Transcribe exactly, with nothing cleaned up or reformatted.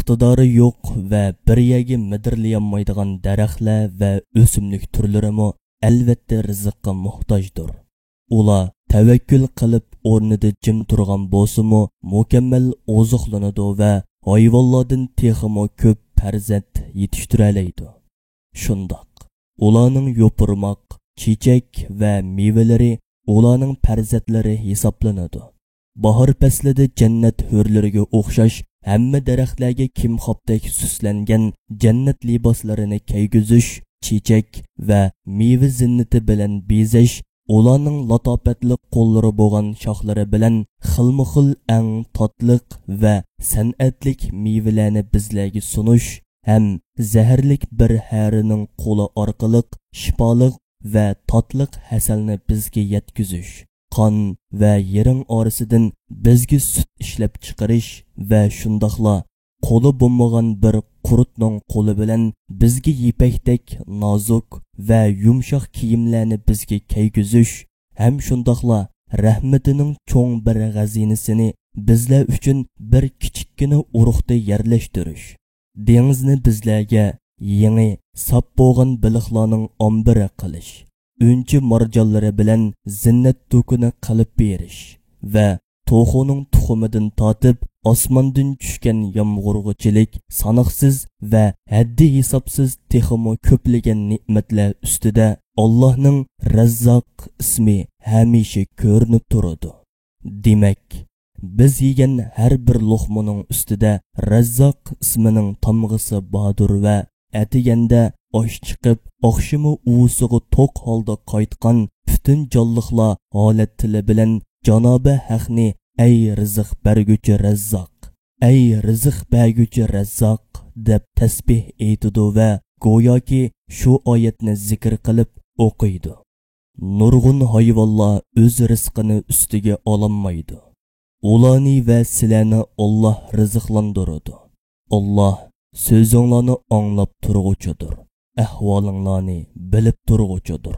ئىقتىدارى يوق ۋە بىر يەرگە مىدىرلىيالمايدىغان دەرەخلەر ۋە ئۆسۈملۈك تۈرلىرىمۇ ئەلۋەتتە رىزىققا موھتاجدۇر. ئۇلار تەۋەككۈل قىلىپ ئورنىدا جىم تۇرغان بولسىمۇ، مۇكەممەل ئوزۇقلىنىدۇ ۋە ھايۋانلاردىن تېخىمۇ كۆپ پەرزەنت يېتىشتۈرەلەيدۇ. شۇنداق، ئۇلارنىڭ يوپۇرماق، چېچەك ۋە مېۋىلىرى ئۇلارنىڭ پەرزەنتلىرى ھېسابلىنىدۇ. باھار پەسلىدە جەننەت ھۆرلىرىگە ئوخشاش ھەممە دەرەخلەرگە كىمخابتەك سۈسلەنگەن جەننەت لىباسلىرىنى كىيگۈزۈش، چېچەك ۋە مېۋە زىننىتى بىلەن بېزەش، ئۇلارنىڭ لاتاپەتلىك قوللىرى بولغان شاخلىرى بىلەن خىلمۇخىل ئەڭ تاتلىق ۋە سەنئەتلىك مېۋىلەرنى بىزلەرگە سۇنۇش ھەم زەھەرلىك بىر ھەرىنىڭ قولى ئارقىلىق شىپالىق ۋە تاتلىق ھەسەلنى بىزگە يەتكۈزۈش، قان ۋە يىرىڭ ئارىسىدىن بىزگە سۈت ئىشلەپ چىقىرىش ۋە شۇنداقلا قولى بولمىغان بىر قۇرتنىڭ قولى بىلەن بىزگە يىپەكتەك نازۇك ۋە يۇمشاق كىيىملەرنى بىزگە كىيگۈزۈش ھەم شۇنداقلا رەھمىتىنىڭ چوڭ بىر خەزىنىسىنى بىزلەر ئۈچۈن بىر كىچىككىنە ئۇرۇقتا يەرلەشتۈرۈش، دېڭىزنى بىزلەرگە يېڭى، ساپ بولغان بېلىقلارنىڭ ئامبىرى قىلىش، ئۈنچە مارجانلىرى بىلەن زىننەت دۇكىنى قىلىپ بېرىش ۋە توخۇنىڭ تۇخۇمىدىن تارتىپ ئاسماندىن چۈشكەن يامغۇرغىچىلىك ساناقسىز ۋە ھەددى ھېسابسىز تېخىمۇ كۆپلىگەن نېمەتلەر ئۈستىدە ئاللاھنىڭ رەززاق ئىسمى ھەمىشە كۆرۈنۈپ تۇرىدۇ. دېمەك، بىز يېگەن ھەر بىر لوقمىنىڭ ئۈستىدە رەززاق ئىسمىنىڭ تامغىسى باردۇر ۋە ئەتىگەندە ئاش چىقىپ، ئاخشىمى ئۇۋىسىغا توق ھالدا قايتقان پۈتۈن جانلىقلار ھالەت تىلى بىلەن جانابى ھەقنى، «ئەي رىزىق بەرگۈچى رەززاق! ئەي رىزىق بەرگۈچى رەززاق!» دەپ تەسبىھ ئېيتىدۇ ۋە گوياكى شۇ ئايەتنى زىكىر قىلىپ ئوقۇيدۇ. نۇرغۇن ھايۋانلار ئۆز رىزقىنى ئۈستىگە ئالالمايدۇ. ئۇلارنى ۋە سىلەرنى ئاللاھ رىزىقلاندۇرىدۇ. ئاللاھ سۆزۈڭلارنى ئاڭلاپ تۇرغۇچىدۇر، ئەھۋالىڭلارنى بىلىپ تۇرغۇچىدۇر.